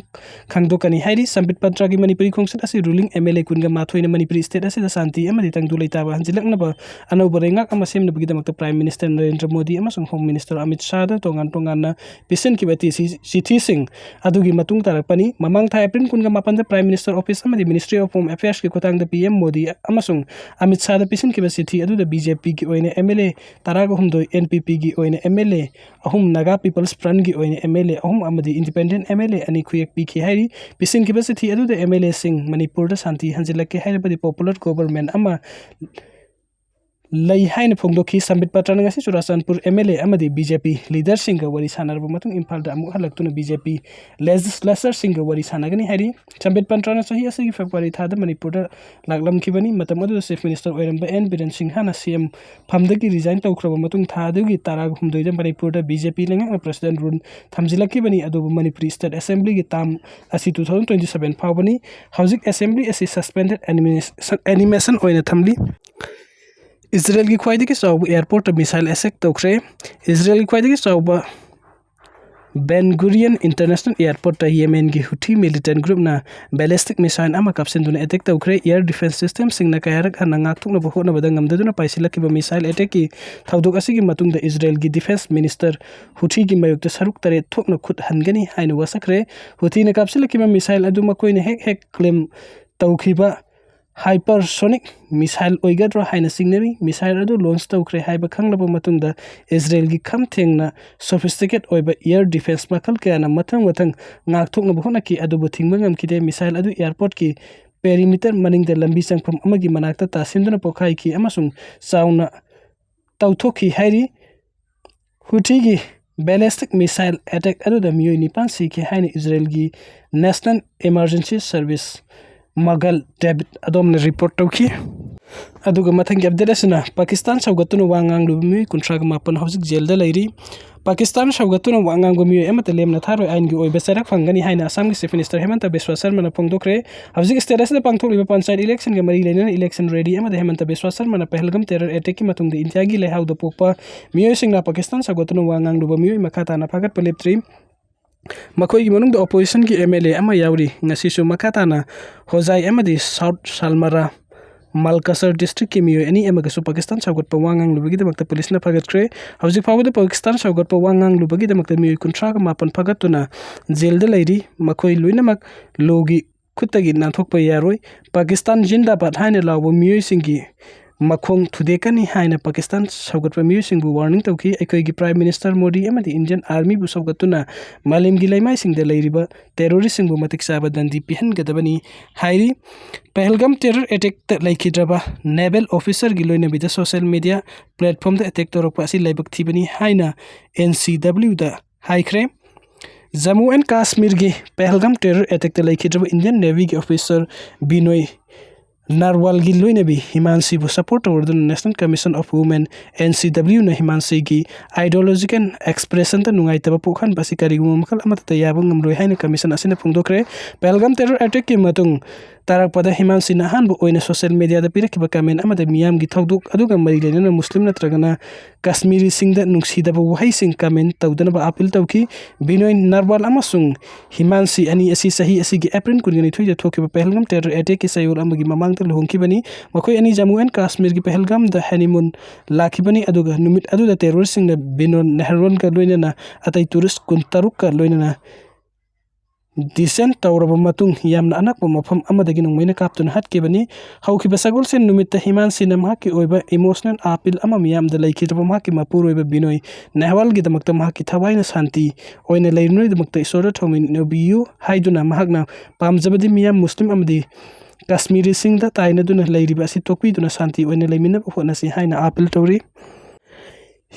ꯈꯪꯗꯣꯛꯀꯅꯤ ꯍꯥꯏꯔꯤ꯫ ꯁꯝꯕꯤꯠ ꯄꯇ꯭ꯔꯥꯒꯤ ꯃꯅꯤꯄꯨꯔꯤ ꯈꯣꯡꯆꯠ ꯑꯁꯤ ꯔꯨꯂꯤꯡ ꯑꯦꯝ ꯑꯦꯜ ꯑꯦ ꯀꯨꯟꯒ ꯃꯥꯊꯣꯏꯅ ꯃꯅꯤꯄꯨꯔꯤ ꯁ꯭ꯇꯦꯠ ꯑꯁꯤꯗ ꯁꯥꯟꯇꯤ ꯑꯃꯗꯤ ꯇꯪꯗꯨ ꯂꯩꯇꯥꯕ ꯍꯟꯖꯤꯜꯂꯛꯅꯕ ꯑꯅꯧꯕ ꯂꯩꯉꯥꯛ ꯑꯃ ꯁꯦꯝꯅꯕꯒꯤꯗꯃꯛꯇ ꯄ꯭ꯔꯥꯏꯝ ꯃꯤꯅꯤꯁꯇꯔ ꯅꯔꯦꯟꯗ꯭ꯔ ꯃꯣꯗꯤ ꯑꯃꯁꯨꯡ ꯍꯣꯝ ꯃꯤꯅꯤꯁꯇꯔ ꯑꯃꯤꯠ ꯁꯥꯍꯗ ꯇꯣꯉꯥꯟ ꯇꯣꯉꯥꯟꯅ ꯄꯤꯁꯤꯟꯈꯤꯕ ꯇꯤ ꯁꯤ ꯆꯤꯊꯤꯁꯤꯡ ꯑꯗꯨꯒꯤ ꯃꯇꯨꯡ ꯇꯥꯔꯛꯄꯅꯤ꯫ ꯃꯃꯥꯡ ꯊꯥ ꯑꯦꯄ꯭ꯔꯤꯜ ꯀꯨꯟꯒ ꯃꯥꯄꯟꯗ ꯄ꯭ꯔꯥꯏꯝ ꯃꯤꯅꯤꯁꯇꯔ ꯑꯣꯐꯤꯁ ꯑꯃꯗꯤ ꯃꯤꯅꯤꯁꯇ꯭ꯔꯤ ꯑꯣꯐ ꯍꯣꯝ ꯑꯦꯐꯤꯌꯔꯁꯀꯤ ꯈꯨꯠꯊꯥꯡꯗ ꯄꯤ ꯑꯦꯝ ꯃꯣꯗꯤ ꯑꯃꯁꯨꯡ ꯑꯃꯤꯠ ꯁꯥꯍꯗ ꯄꯤꯁꯤꯟꯈꯤꯕ ꯆꯤꯊꯤ ꯑꯗꯨꯗ ꯕꯤ ꯖꯦ ꯄꯤꯒꯤ ꯑꯣꯏꯅ ꯑꯦꯝ ꯑꯦꯜ ꯑꯦ ꯇꯔꯥꯒ ꯍꯨꯝꯗꯣꯏ, ꯑꯦꯟ ꯄꯤ ꯄꯤꯒꯤ ꯑꯣꯏꯅ ꯑꯦꯝ ꯑꯦꯜ ꯑꯦ ꯑꯍꯨꯝ, ꯅꯥꯒꯥ ꯄꯤꯄꯜꯁ ꯐ꯭ꯔꯟꯠꯒꯤ ꯑꯣꯏꯅ ꯑꯦꯝ ꯑꯦꯜ ꯑꯦ ꯑꯍꯨꯝ ꯑꯃꯗꯤ ꯏꯟꯗꯤꯄꯦꯟꯗꯦꯟꯠ ꯑꯦꯝ ꯑꯦꯜ ꯑꯦ ꯑꯅꯤ ꯈꯨꯌꯦꯛ ꯄꯤꯈꯤ ꯍꯥꯏꯔꯤ꯫ ꯄꯤꯁꯤꯟꯈꯤꯕ ꯆꯤꯊꯤ ꯑꯗꯨꯗ ꯑꯦꯝ ꯑꯦꯜ ꯑꯦꯁꯤꯡ ꯃꯅꯤꯄꯨꯔꯗ ꯁꯥꯟꯇꯤ ꯍꯟꯖꯤꯜꯂꯛꯀꯦ ꯍꯥꯏꯔꯕꯗꯤ ꯄꯣꯄꯨꯂꯔ ꯒꯣꯕꯔꯃꯦꯟꯠ ꯑꯃ ꯂꯩ ꯍꯥꯏꯅ ꯐꯣꯡꯗꯣꯛꯈꯤ꯫ ꯁꯝꯕꯤꯠ ꯄꯇ꯭ꯔꯅ ꯉꯁꯤ ꯆꯨꯔꯥꯆꯥꯟꯄꯨꯔ ꯑꯦꯝ ꯑꯦꯜ ꯑꯦ ꯑꯃꯗꯤ ꯕꯤ ꯖꯦ ꯄꯤ ꯂꯤꯗꯔꯁꯤꯡꯒ ꯋꯥꯔꯤ ꯁꯥꯟꯅꯔꯕ ꯃꯇꯨꯡ ꯏꯝꯐꯥꯜꯗ ꯑꯃꯨꯛ ꯍꯜꯂꯛꯇꯨꯅ ꯕꯤ ꯖꯦ ꯄꯤ ꯂꯦꯖꯤꯁꯂꯦꯆꯔꯁꯤꯡꯒ ꯋꯥꯔꯤ ꯁꯥꯟꯅꯒꯅꯤ ꯍꯥꯏꯔꯤ꯫ ꯁꯝꯕꯤꯠ ꯄꯇ꯭ꯔꯅ ꯆꯍꯤ ꯑꯁꯤꯒꯤ ꯐꯦꯕ꯭ꯔꯨꯋꯥꯔꯤ ꯊꯥꯗ ꯃꯅꯤꯄꯨꯔꯗ ꯂꯥꯛꯂꯝꯈꯤꯕꯅꯤ꯫ ꯃꯇꯝ ꯑꯗꯨꯗ ꯆꯤꯐ ꯃꯤꯅꯤꯁꯇꯔ ꯑꯣꯏꯔꯝꯕ ꯑꯦꯟ ꯕꯤꯔꯦꯟ ꯁꯤꯡꯍꯅ ꯁꯤ ꯑꯦꯝ ꯐꯝꯗꯒꯤ ꯔꯤꯖꯥꯏꯟ ꯇꯧꯈ꯭ꯔꯕ ꯃꯇꯨꯡ ꯊꯥ ꯑꯗꯨꯒꯤ ꯇꯔꯥꯍꯨꯝꯗꯣꯏꯗ ꯃꯅꯤꯄꯨꯔꯗ ꯕꯤ ꯖꯦ ꯄꯤ ꯂꯩꯉꯥꯛꯅ ꯄ꯭ꯔꯦꯁꯤꯗꯦꯟꯠ ꯔꯨꯜ ꯊꯝꯖꯤꯜꯂꯛꯈꯤꯕꯅꯤ꯫ ꯑꯗꯨꯕꯨ ꯃꯅꯤꯄꯨꯔꯤ ꯁ꯭ꯇꯦꯠ ꯑꯦꯁꯦꯝꯕ꯭ꯂꯤꯒꯤ ꯇꯥꯔꯝ ꯑꯁꯤ ꯇꯨ ꯊꯥꯎꯖꯟ ꯇ꯭ꯋꯦꯟꯇꯤ ꯁꯚꯦꯟ ꯐꯥꯎꯕꯅꯤ꯫ ꯍꯧꯖꯤꯛ ꯑꯦꯁꯦꯝꯕ꯭ꯂꯤ ꯑꯁꯤ ꯁꯁꯄꯦꯟꯗꯦꯗ ꯑꯦꯅꯤꯃꯦꯁꯟ ꯑꯣꯏꯅ ꯊꯝꯂꯤ꯫ ꯏꯖꯔꯦꯜꯒꯤ ꯈ꯭ꯋꯥꯏꯗꯒꯤ ꯆꯥꯎꯕ ꯑꯦꯌꯥꯔꯄꯣꯔꯠꯇ ꯃꯤꯁꯥꯏꯜ ꯑꯦꯇꯦꯛ ꯇꯧꯈ꯭ꯔꯦ꯫ ꯏꯖꯔꯦꯜꯒꯤ ꯈ꯭ꯋꯥꯏꯗꯒꯤ ꯆꯥꯎꯕ ꯕꯦꯟ ꯒꯨꯔꯤꯌꯟ ꯏꯟꯇꯔꯅꯦꯁꯅꯦꯜ ꯑꯦꯌꯥꯔꯄꯣꯔꯠꯇ ꯌꯦꯃꯦꯟꯒꯤ ꯍꯨꯊꯤ ꯃꯤꯂꯤꯇꯦꯟꯠ ꯒ꯭ꯔꯨꯞꯅ ꯕꯦꯂꯤꯁꯇꯤꯛ ꯃꯤꯁꯥꯏꯜ ꯑꯃ ꯀꯥꯞꯁꯤꯟꯗꯨꯅ ꯑꯦꯇꯦꯛ ꯇꯧꯈ꯭ꯔꯦ꯫ ꯑꯦꯌꯔ ꯗꯤꯐꯦꯟꯁ ꯁꯤꯁꯇꯦꯝꯁꯤꯡꯅ ꯀꯌꯥꯔꯛ ꯍꯟꯅ ꯉꯥꯛꯊꯣꯛꯅꯕ ꯍꯣꯠꯅꯕꯗ ꯉꯝꯗꯗꯨꯅ ꯄꯥꯏꯁꯤꯜꯂꯛꯈꯤꯕ ꯃꯤꯁꯥꯏꯜ ꯑꯦꯇꯦꯛꯀꯤ ꯊꯧꯗꯣꯛ ꯑꯁꯤꯒꯤ ꯃꯇꯨꯡꯗ ꯏꯖꯔꯦꯜꯒꯤ ꯗꯤꯐꯦꯟꯁ ꯃꯤꯅꯤꯁꯇꯔ ꯍꯨꯊꯤꯒꯤ ꯃꯥꯌꯣꯛꯇ ꯁꯔꯨꯛ ꯇꯔꯦꯠ ꯊꯣꯛꯅ ꯈꯨꯠ ꯍꯟꯒꯅꯤ ꯍꯥꯏꯅ ꯋꯥꯁꯛꯈ꯭ꯔꯦ꯫ ꯍꯨꯊꯤꯅ ꯀꯥꯞꯁꯤꯜꯂꯛꯈꯤꯕ ꯃꯤꯁꯥꯏꯜ ꯑꯗꯨ ꯃꯈꯣꯏꯅ ꯍꯦꯛ ꯍꯦꯛ ꯀ꯭ꯂꯦꯝ ꯇꯧꯈꯤꯕ ꯍꯥꯏꯄꯔꯁꯣꯅꯤꯛ ꯃꯤꯁꯥꯏꯜ ꯑꯣꯏꯒꯗ꯭ꯔꯥ ꯍꯥꯏꯅ ꯆꯤꯡꯅꯔꯤ꯫ ꯃꯤꯁꯥꯏꯜ ꯑꯗꯨ ꯂꯣꯟꯆ ꯇꯧꯈ꯭ꯔꯦ ꯍꯥꯏꯕ ꯈꯪꯂꯕ ꯃꯇꯨꯡꯗ ꯏꯖꯔꯦꯜꯒꯤ ꯈꯝ ꯊꯦꯡꯅ ꯁꯣꯐꯤꯁꯇꯤꯀꯦꯠ ꯑꯣꯏꯕ ꯑꯦꯌꯔ ꯗꯤꯐꯦꯟꯁ ꯃꯈꯜ ꯀꯌꯥꯅ ꯃꯊꯪ ꯃꯊꯪ ꯉꯥꯛꯊꯣꯛꯅꯕ ꯍꯣꯠꯅꯈꯤ, ꯑꯗꯨꯕꯨ ꯊꯤꯡꯕ ꯉꯝꯈꯤꯗꯦ꯫ ꯃꯤꯁꯥꯏꯜ ꯑꯗꯨ ꯑꯦꯌꯥꯔꯄꯣꯔꯠꯀꯤ ꯄꯦꯔꯤꯃꯤꯇꯔ ꯃꯅꯤꯡꯗ ꯂꯝꯕꯤ ꯆꯪꯐꯝ ꯑꯃꯒꯤ ꯃꯅꯥꯛꯇ ꯇꯥꯁꯤꯟꯗꯨꯅ ꯄꯣꯈꯥꯏꯈꯤ ꯑꯃꯁꯨꯡ ꯆꯥꯎꯅ ꯇꯧꯊꯣꯛꯈꯤ ꯍꯥꯏꯔꯤ꯫ ꯍꯨꯊꯤꯒꯤ ꯕꯦꯂꯤꯁꯇꯤꯛ ꯃꯤꯁꯥꯏꯜ ꯑꯦꯇꯦꯛ ꯑꯗꯨꯗ ꯃꯤꯑꯣꯏ ꯅꯤꯄꯥꯟ ꯁꯤꯈꯤ ꯍꯥꯏꯅ ꯏꯖꯔꯦꯜꯒꯤ ꯅꯦꯁꯅꯦꯜ ꯏꯃꯔꯖꯦꯟꯁꯤ ꯁꯔꯚꯤꯁ, ꯃꯒꯜ ꯗꯦꯕꯤꯠ ꯑꯗꯣꯝꯅ ꯔꯤꯄꯣꯔꯠ ꯇꯧꯈꯤ꯫ ꯑꯗꯨꯒ ꯃꯊꯪꯒꯤ ꯑꯞꯗꯦꯠ ꯑꯁꯤꯅ ꯄꯥꯀꯤꯁꯇꯥꯟ ꯁꯧꯒꯠꯇꯨꯅ ꯋꯥ ꯉꯥꯡꯂꯨꯕ ꯃꯤꯑꯣꯏ ꯀꯨꯟꯊ꯭ꯔꯥꯒ ꯃꯥꯄꯟ ꯍꯧꯖꯤꯛ ꯖꯦꯜꯗ ꯂꯩꯔꯤ꯫ ꯄꯥꯀꯤꯁꯇꯥꯟ ꯁꯧꯒꯠꯇꯨꯅ ꯋꯥ ꯉꯥꯡꯕ ꯃꯤꯑꯣꯏ ꯑꯃꯠꯇ ꯂꯦꯝꯅ ꯊꯥꯔꯣꯏ, ꯑꯥꯏꯟꯒꯤ ꯑꯣꯏꯕ ꯆꯩꯔꯥꯛ ꯐꯪꯒꯅꯤ ꯍꯥꯏꯅ ꯑꯁꯥꯝꯒꯤ Chief Minister ꯍꯦꯃꯟꯇ ꯕꯤꯁ꯭ꯋꯥ ꯁꯔꯃꯅ ꯐꯣꯡꯗꯣꯛꯈ꯭ꯔꯦ꯫ ꯍꯧꯖꯤꯛ state ꯑꯁꯤꯗ ꯄꯥꯡꯊꯣꯛꯂꯤꯕ ꯄꯟꯆꯥꯌꯠ electionꯒ ꯃꯔꯤ ꯂꯩꯅꯅ election ready ꯑꯃꯗ ꯍꯦꯃꯟꯇ ꯕꯤꯁ꯭ꯋꯥ ꯁꯔꯃꯅ ꯄꯍꯜꯒꯝ terror attackꯀꯤ ꯃꯇꯨꯡꯗ ꯏꯟꯗꯤꯌꯥꯒꯤ ꯂꯩꯍꯥꯎꯗ ꯄꯣꯛꯄ ꯃꯤꯑꯣꯏꯁꯤꯡꯅ ꯄꯥꯀꯤꯁꯇꯥꯟ ꯁꯧꯒꯠꯇꯨꯅ ꯋꯥ ꯉꯥꯡꯂꯨꯕ ꯃꯤꯑꯣꯏ ꯃꯈꯥ ꯇꯥꯅ ꯐꯥꯒꯠꯄ ꯂꯦꯞꯇ꯭ꯔꯤ꯫ ꯃꯈꯣꯏꯒꯤ ꯃꯅꯨꯡꯗ oppositionꯒꯤ MLA ꯑꯃ ꯌꯥꯎꯔꯤ꯫ ꯉꯁꯤꯁꯨ ꯃꯈꯥ ꯇꯥꯅ ꯍꯣꯖꯥꯏ ꯑꯃꯗꯤ South Salmara Malkasar districtꯀꯤ ꯃꯤꯑꯣꯏ ꯑꯅꯤ ꯑꯃꯒꯁꯨ ꯄꯥꯀꯤꯁꯇꯥꯟ ꯁꯧꯒꯠꯄ ꯋꯥ ꯉꯥꯡꯂꯨꯕꯒꯤꯗꯃꯛꯇ ꯄꯨꯂꯤꯁꯅ ꯐꯥꯒꯠꯈ꯭ꯔꯦ꯫ ꯍꯧꯖꯤꯛ ꯐꯥꯎꯕꯗ ꯄꯥꯀꯤꯁꯇꯥꯟ ꯁꯧꯒꯠꯄ ꯋꯥ ꯉꯥꯡꯂꯨꯕꯒꯤꯗꯃꯛꯇ ꯃꯤꯑꯣꯏ ꯀꯨꯟꯊ꯭ꯔꯥꯒ ꯃꯥꯄꯟ ꯐꯥꯒꯠꯇꯨꯅ ꯖꯦꯜꯗ ꯂꯩꯔꯤ꯫ ꯃꯈꯣꯏ ꯂꯣꯏꯅꯃꯛ lawꯒꯤ ꯈꯨꯠꯇꯒꯤ ꯅꯥꯟꯊꯣꯛꯄ ꯌꯥꯔꯣꯏ꯫ ꯄꯥꯀꯤꯁꯇꯥꯟ ꯖꯤꯟꯗꯥꯕꯥꯗ ꯍꯥꯏꯅ ꯂꯥꯎꯕ ꯃꯤꯑꯣꯏꯁꯤꯡꯒꯤ ꯃꯈꯣꯡ ꯊꯨꯗꯦꯛꯀꯅꯤ ꯍꯥꯏꯅ ꯄꯥꯀꯤꯁꯇꯥꯟ ꯁꯧꯒꯠꯄ ꯃꯤꯑꯣꯏꯁꯤꯡꯕꯨ warning ꯇꯧꯈꯤ꯫ ꯑꯩꯈꯣꯏꯒꯤ Prime Minister ꯃꯣꯗꯤ ꯑꯃꯗꯤ Indian Armyꯕꯨ ꯁꯧꯒꯠꯇꯨꯅ ꯃꯥꯂꯦꯝꯒꯤ ꯂꯩꯃꯥꯏꯁꯤꯡꯗ ꯂꯩꯔꯤꯕ terroristꯁꯤꯡꯕꯨ ꯃꯇꯤꯛ ꯆꯥꯕ ꯗꯟꯗꯤ ꯄꯤꯍꯟꯒꯗꯕꯅꯤ ꯍꯥꯏꯔꯤ꯫ ꯄꯍꯜꯒꯥꯝ terror attackꯇ ꯂꯩꯈꯤꯗ꯭ꯔꯕ naval officerꯒꯤ ꯂꯣꯏꯅꯕꯤꯗ social media platformꯗ attack ꯇꯧꯔꯛꯄ ꯑꯁꯤ ꯂꯥꯏꯕꯛ ꯊꯤꯕꯅꯤ ꯍꯥꯏꯅ NCWꯗ ꯍꯥꯏꯈ꯭ꯔꯦ꯫ ꯖꯝꯃꯨ ꯑꯦꯟ ꯀꯥꯁꯃꯤꯔꯒꯤ ꯄꯍꯜꯒꯥꯝ terror attackꯇ ꯂꯩꯈꯤꯗ꯭ꯔꯕ Indian Navyꯒꯤ officer ꯕꯤꯅꯣꯏ ꯅꯥꯔꯋꯥꯜꯒꯤ ꯂꯣꯏꯅꯕꯤ ꯍꯤꯃꯥꯟꯁꯤꯕꯨ support ꯇꯧꯔꯗꯨꯅ National Commission of Women, NCWꯅ ꯍꯤꯃꯥꯟꯁꯤꯒꯤ ideological expressionꯗ ꯅꯨꯡꯉꯥꯏꯇꯕ ꯄꯣꯛꯍꯟꯕ ꯑꯁꯤ ꯀꯔꯤꯒꯨꯝꯕ ꯃꯈꯜ ꯑꯃꯠꯇꯗ ꯌꯥꯕ ꯉꯝꯂꯣꯏ ꯍꯥꯏꯅ commission ꯑꯁꯤꯅ ꯐꯣꯡꯗꯣꯛꯈ꯭ꯔꯦ꯫ ꯄꯍꯜꯒꯥꯝ terror attackꯀꯤ ꯃꯇꯨꯡ ꯇꯥꯔꯛꯄꯗ ꯍꯤꯃꯥꯟꯁꯤꯅ ꯑꯍꯥꯟꯕ ꯑꯣꯏꯅ social mediaꯗ ꯄꯤꯔꯛꯈꯤꯕ comment ꯑꯃꯗ ꯃꯤꯌꯥꯝꯒꯤ ꯊꯧꯗꯣꯛ ꯑꯗꯨꯒ ꯃꯔꯤ ꯂꯩꯅꯅ ꯃꯨꯁꯂꯤꯝ ꯅꯠꯇ꯭ꯔꯒꯅ ꯀꯥꯁꯃꯤꯔꯤꯁꯤꯡꯗ ꯅꯨꯡꯁꯤꯗꯕ ꯋꯥꯍꯩꯁꯤꯡ comment ꯇꯧꯗꯅꯕ appeal ꯇꯧꯈꯤ꯫ ꯕꯤꯅꯣꯏ ꯅꯥꯔꯋꯥꯜ ꯑꯃꯁꯨꯡ ꯍꯤꯃꯥꯟꯁꯤ ꯑꯅꯤ ꯑꯁꯤ ꯆꯍꯤ ꯑꯁꯤꯒꯤ April ꯀꯨꯟꯒ ꯅꯤꯊꯣꯏꯗ ꯊꯣꯛꯈꯤꯕ ꯄꯍꯜꯒꯥꯝ terror attackꯀꯤ ꯆꯌꯣꯜ ꯑꯃꯒꯤ ꯃꯃꯥꯡꯗ ꯂꯨꯍꯣꯡꯈꯤꯕꯅꯤ꯫ ꯃꯈꯣꯏ ꯑꯅꯤ ꯖꯝꯃꯨ ꯑꯦꯟ ꯀꯥꯁꯃꯤꯔꯒꯤ ꯄꯍꯜꯒꯥꯝꯗ honeymoon ꯂꯥꯛꯈꯤꯕꯅꯤ, ꯑꯗꯨꯒ ꯅꯨꯃꯤꯠ ꯑꯗꯨꯗ terroristꯁꯤꯡꯅ ꯕꯤꯅꯣꯏ ꯅꯥꯔꯋꯥꯜꯒ ꯂꯣꯏꯅꯅ ꯑꯇꯩ tourist ꯀꯨꯟꯇꯔꯨꯛꯀ ꯂꯣꯏꯅꯅ descend ꯇꯧꯔꯕ ꯃꯇꯨꯡ ꯌꯥꯝꯅ ꯑꯅꯛꯄ ꯃꯐꯝ ꯑꯃꯗꯒꯤ ꯅꯣꯡꯃꯩꯅ ꯀꯥꯞꯇꯨꯅ ꯍꯥꯠꯈꯤꯕꯅꯤ꯫ ꯍꯧꯈꯤꯕ ꯁꯒꯣꯜꯁꯦꯟ ꯅꯨꯃꯤꯠꯇ ꯍꯤꯃꯥꯟꯁꯤꯅ ꯃꯍꯥꯛꯀꯤ ꯑꯣꯏꯕ emotional appeal ꯑꯃ ꯃꯤꯌꯥꯝꯗ ꯂꯩꯈꯤꯗ꯭ꯔꯕ ꯃꯍꯥꯛꯀꯤ ꯃꯄꯨꯔꯣꯏꯕ ꯕꯤꯅꯣꯏ ꯅꯦꯍꯋꯥꯜꯒꯤꯗꯃꯛꯇ ꯃꯍꯥꯛꯀꯤ ꯊꯋꯥꯏꯅ ꯁꯥꯟꯇꯤ ꯑꯣꯏꯅ ꯂꯩꯔꯅꯨꯒꯤꯗꯃꯛꯇ ꯏꯁꯣꯔꯗ ꯊꯧꯃꯤꯟꯅꯕꯤꯌꯨ ꯍꯥꯏꯗꯨꯅ ꯃꯍꯥꯛꯅ ꯄꯥꯝꯖꯕꯗꯤ ꯃꯤꯌꯥꯝ ꯃꯨꯁꯂꯤꯝ ꯑꯃꯗꯤ ꯀꯥꯁꯃꯤꯔꯤꯁꯤꯡꯗ ꯇꯥꯏꯅꯗꯨꯅ ꯂꯩꯔꯤꯕ ꯑꯁꯤ ꯇꯣꯛꯄꯤꯗꯨꯅ ꯁꯥꯟꯇꯤ ꯑꯣꯏꯅ ꯂꯩꯃꯤꯟꯅꯕ ꯍꯣꯠꯅꯁꯤ ꯍꯥꯏꯅ appeal ꯇꯧꯔꯤ꯫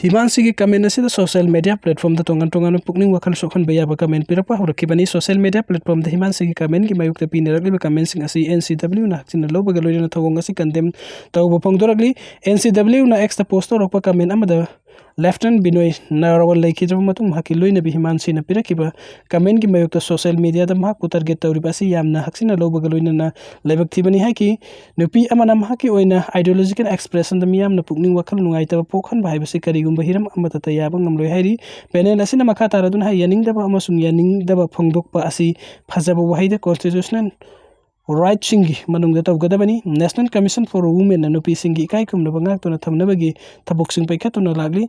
ꯍꯤꯃꯥꯟꯁꯤꯒꯤ comment ꯑꯁꯤꯗ social media platformꯗ ꯇꯣꯉꯥꯟ ꯇꯣꯉꯥꯟꯕ ꯄꯨꯛꯅꯤꯡ ꯋꯥꯈꯜ ꯁꯣꯛꯍꯟꯕ ꯌꯥꯕ comment ꯄꯤꯔꯛꯄ ꯍꯧꯔꯛꯈꯤꯕꯅꯤ꯫ Social media platformꯗ ꯍꯤꯃꯥꯟꯁꯤꯒꯤ commentꯀꯤ ꯃꯥꯌꯣꯛꯇ ꯄꯤꯅꯔꯛꯂꯤꯕ commentꯁꯤꯡ ꯑꯁꯤ NCWꯅ ꯍꯛꯆꯤꯟꯅ ꯂꯧꯕꯒ ꯂꯣꯏꯅꯅ ꯊꯧꯑꯣꯡ ꯑꯁꯤ condemn ꯇꯧꯕ ꯐꯣꯡꯗꯣꯔꯛꯂꯤ꯫ NCWꯅ Xꯇ post ꯇꯧꯔꯛꯄ comment ꯑꯃꯗ ꯂꯦꯐꯇꯤꯅꯦꯟ ꯕꯤꯅꯣꯏ ꯅꯥꯔꯋꯜ ꯂꯩꯈꯤꯗ꯭ꯔꯕ ꯃꯇꯨꯡ ꯃꯍꯥꯛꯀꯤ ꯂꯣꯏꯅꯕꯤ ꯍꯤꯃꯥꯟꯁꯤꯅ ꯄꯤꯔꯛꯈꯤꯕ ꯀꯃꯦꯟꯒꯤ ꯃꯥꯌꯣꯛꯇ ꯁꯣꯁꯤꯌꯦꯜ ꯃꯤꯗꯤꯌꯥꯗ ꯃꯍꯥꯛꯄꯨ ꯇꯥꯔꯒꯦꯠ ꯇꯧꯔꯤꯕ ꯑꯁꯤ ꯌꯥꯝꯅ ꯍꯛꯆꯤꯟꯅ ꯂꯧꯕꯒ ꯂꯣꯏꯅꯅ ꯂꯥꯏꯕꯛ ꯊꯤꯕꯅꯤ ꯍꯥꯏꯈꯤ꯫ ꯅꯨꯄꯤ ꯑꯃꯅ ꯃꯍꯥꯛꯀꯤ ꯑꯣꯏꯅ ideological expressionꯗ ꯃꯤꯌꯥꯝꯅ ꯄꯨꯛꯅꯤꯡ ꯋꯥꯈꯜ ꯅꯨꯡꯉꯥꯏꯇꯕ ꯄꯣꯛꯍꯟꯕ ꯍꯥꯏꯕꯁꯤ ꯀꯔꯤꯒꯨꯝꯕ ꯍꯤꯔꯝ ꯑꯃꯠꯇꯗ ꯌꯥꯕ ꯉꯝꯂꯣꯏ ꯍꯥꯏꯔꯤ꯫ ꯄꯦꯅꯦꯜ ꯑꯁꯤꯅ ꯃꯈꯥ ꯇꯥꯔꯗꯨꯅ ꯍꯥꯏ, ꯌꯥꯅꯤꯡꯗꯕ ꯑꯃꯁꯨꯡ ꯌꯥꯅꯤꯡꯗꯕ ꯐꯣꯡꯗꯣꯛꯄ ꯑꯁꯤ ꯐꯖꯕ ꯋꯥꯍꯩꯗ constitutional rightꯁꯤꯡꯒꯤ ꯃꯅꯨꯡꯗ ꯇꯧꯒꯗꯕꯅꯤ꯫ National Commission for Womenꯅ ꯅꯨꯄꯤꯁꯤꯡꯒꯤ ꯏꯀꯥꯏ ꯈꯨꯝꯅꯕ ꯉꯥꯛꯇꯨꯅ ꯊꯝꯅꯕꯒꯤ ꯊꯕꯛꯁꯤꯡ ꯄꯥꯏꯈꯠꯇꯨꯅ ꯂꯥꯛꯂꯤ꯫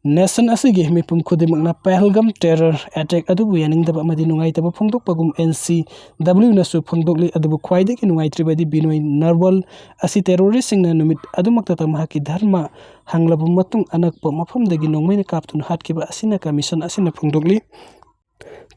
Nation ꯑꯁꯤꯒꯤ ꯃꯤꯄꯨꯝ ꯈꯨꯗꯤꯡꯃꯛꯅ ꯄꯍꯜꯒꯝ terror attack ꯑꯗꯨꯕꯨ ꯌꯥꯅꯤꯡꯗꯕ ꯑꯃꯗꯤ ꯅꯨꯡꯉꯥꯏꯇꯕ ꯐꯣꯡꯗꯣꯛꯄꯒꯨꯝ NCWꯅꯁꯨ ꯐꯣꯡꯗꯣꯛꯂꯤ꯫ ꯑꯗꯨꯕꯨ ꯈ꯭ꯋꯥꯏꯗꯒꯤ ꯅꯨꯡꯉꯥꯏꯇ꯭ꯔꯤꯕꯗꯤ ꯕꯤꯅꯣꯏ ꯅꯥꯔꯋꯜ ꯑꯁꯤ terroristꯁꯤꯡꯅ ꯅꯨꯃꯤꯠ ꯑꯗꯨꯃꯛꯇꯗ ꯃꯍꯥꯛꯀꯤ ꯙꯔꯃ ꯍꯪꯂꯕ ꯃꯇꯨꯡ ꯑꯅꯛꯄ ꯃꯐꯝꯗꯒꯤ ꯅꯣꯡꯃꯩꯅ ꯀꯥꯞꯇꯨꯅ ꯍꯥꯠꯈꯤꯕ ꯑꯁꯤꯅ commission ꯑꯁꯤꯅ ꯐꯣꯡꯗꯣꯛꯂꯤ꯫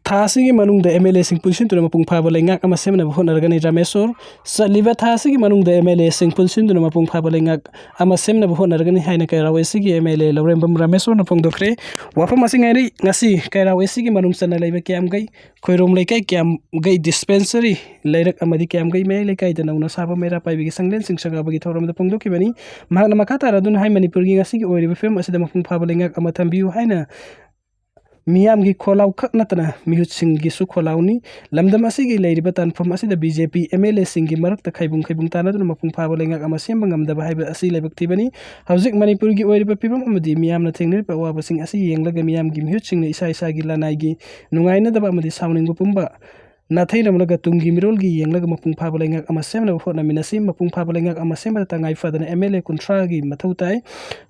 ꯊꯥ ꯑꯁꯤꯒꯤ ꯃꯅꯨꯡꯗ MLAꯁꯤꯡ ꯄꯨꯟꯁꯤꯟꯗꯨꯅ ꯃꯄꯨꯡ ꯐꯥꯕ ꯂꯩꯉꯥꯛ ꯑꯃ ꯁꯦꯝꯅꯕ ꯍꯣꯠꯅꯔꯒꯅꯤ꯫ ꯔꯥꯃꯦꯁꯣꯔ, ꯆꯠꯂꯤꯕ ꯊꯥ ꯑꯁꯤꯒꯤ ꯃꯅꯨꯡꯗ MLAꯁꯤꯡ ꯄꯨꯟꯁꯤꯟꯗꯨꯅ ꯃꯄꯨꯡ ꯐꯥꯕ ꯂꯩꯉꯥꯛ ꯑꯃ ꯁꯦꯝꯅꯕ ꯍꯣꯠꯅꯔꯒꯅꯤ ꯍꯥꯏꯅ ꯀꯩꯔꯥꯎ ꯑꯦꯁꯤꯒꯤ MLA ꯂꯧꯔꯦꯝꯕꯝ ꯔꯥꯃꯦꯁꯣꯔꯅ ꯐꯣꯡꯗꯣꯛꯈ꯭ꯔꯦ꯫ ꯋꯥꯐꯝ ꯑꯁꯤ ꯉꯥꯏꯔꯤ꯫ ꯉꯁꯤ ꯀꯩꯔꯥꯎ ꯑꯦꯁꯤꯒꯤ ꯃꯅꯨꯡ ꯆꯟꯅ ꯂꯩꯕ ꯀꯤꯌꯥꯝꯒꯩ ꯈꯣꯏꯔꯣꯝ ꯂꯩꯀꯥꯏ, ꯀꯤꯌꯥꯝꯒꯩ dispensary ꯂꯩꯔꯛ ꯑꯃꯗꯤ ꯀꯤꯌꯥꯝꯒꯩ ꯃꯌꯥꯏ ꯂꯩꯀꯥꯏꯗ ꯅꯧꯅ ꯁꯥꯕ ꯃꯩꯔꯥ ꯄꯥꯏꯕꯤꯒꯤ ꯁꯪꯂꯦꯟꯁꯤꯡ ꯁꯪꯒꯥꯕꯒꯤ ꯊꯧꯔꯝꯗ ꯐꯣꯡꯗꯣꯛꯈꯤꯕꯅꯤ꯫ ꯃꯍꯥꯛꯅ ꯃꯈꯥ ꯇꯥꯔꯗꯨꯅ ꯍꯥꯏ, ꯃꯅꯤꯄꯨꯔꯒꯤ ꯉꯁꯤꯒꯤ ꯑꯣꯏꯔꯤꯕ ꯐꯤꯕꯝ ꯑꯁꯤꯗ ꯃꯄꯨꯡ ꯐꯥꯕ ꯂꯩꯉꯥꯛ ꯑꯃ ꯊꯝꯕꯤꯌꯨ ꯍꯥꯏꯅ ꯃꯤꯌꯥꯝꯒꯤ ꯈꯣꯜꯂꯥꯎ ꯈꯛ ꯅꯠꯇꯅ ꯃꯤꯍꯨꯠꯁꯤꯡꯒꯤꯁꯨ ꯈꯣꯜꯂꯥꯎꯅꯤ꯫ ꯂꯝꯗꯝ ꯑꯁꯤꯒꯤ ꯂꯩꯔꯤꯕ ꯇꯥꯟꯐꯝ ꯑꯁꯤꯗ BJP MLAꯁꯤꯡꯒꯤ ꯃꯔꯛꯇ ꯈꯥꯏꯕꯨꯡ ꯈꯥꯏꯕꯨꯡ ꯇꯥꯅꯗꯨꯅ ꯃꯄꯨꯡ ꯐꯥꯕ ꯂꯩꯉꯥꯛ ꯑꯃ ꯁꯦꯝꯕ ꯉꯝꯗꯕ ꯍꯥꯏꯕ ꯑꯁꯤ ꯂꯥꯏꯕꯛ ꯊꯤꯕꯅꯤ꯫ ꯍꯧꯖꯤꯛ ꯃꯅꯤꯄꯨꯔꯒꯤ ꯑꯣꯏꯔꯤꯕ ꯐꯤꯕꯝ ꯑꯃꯗꯤ ꯃꯤꯌꯥꯝꯅ ꯊꯦꯡꯅꯔꯤꯕ ꯑꯋꯥꯕꯁꯤꯡ ꯑꯁꯤ ꯌꯦꯡꯂꯒ ꯃꯤꯌꯥꯝꯒꯤ ꯃꯤꯍꯨꯠꯁꯤꯡꯅ ꯏꯁꯥ ꯏꯁꯥꯒꯤ ꯂꯅꯥꯏꯒꯤ ꯅꯨꯡꯉꯥꯏꯅꯗꯕ ꯑꯃꯗꯤ ꯁꯥꯎꯅꯤꯡꯕ ꯄꯨꯝꯕ ꯅꯥꯊꯩꯔꯝꯂꯒ ꯇꯨꯡꯒꯤ ꯃꯤꯔꯣꯜꯒꯤ ꯌꯦꯡꯂꯒ ꯃꯄꯨꯡ ꯐꯥꯕ ꯂꯩꯉꯥꯛ ꯑꯃ ꯁꯦꯝꯅꯕ ꯍꯣꯠꯅꯃꯤꯟꯅꯁꯤ꯫ ꯃꯄꯨꯡ ꯐꯥꯕ ꯂꯩꯉꯥꯛ ꯑꯃ ꯁꯦꯝꯕꯗ ꯇꯉꯥꯏ ꯐꯗꯅ MLA ꯀꯨꯟꯊ꯭ꯔꯥꯒꯤ ꯃꯊꯧ ꯇꯥꯏ꯫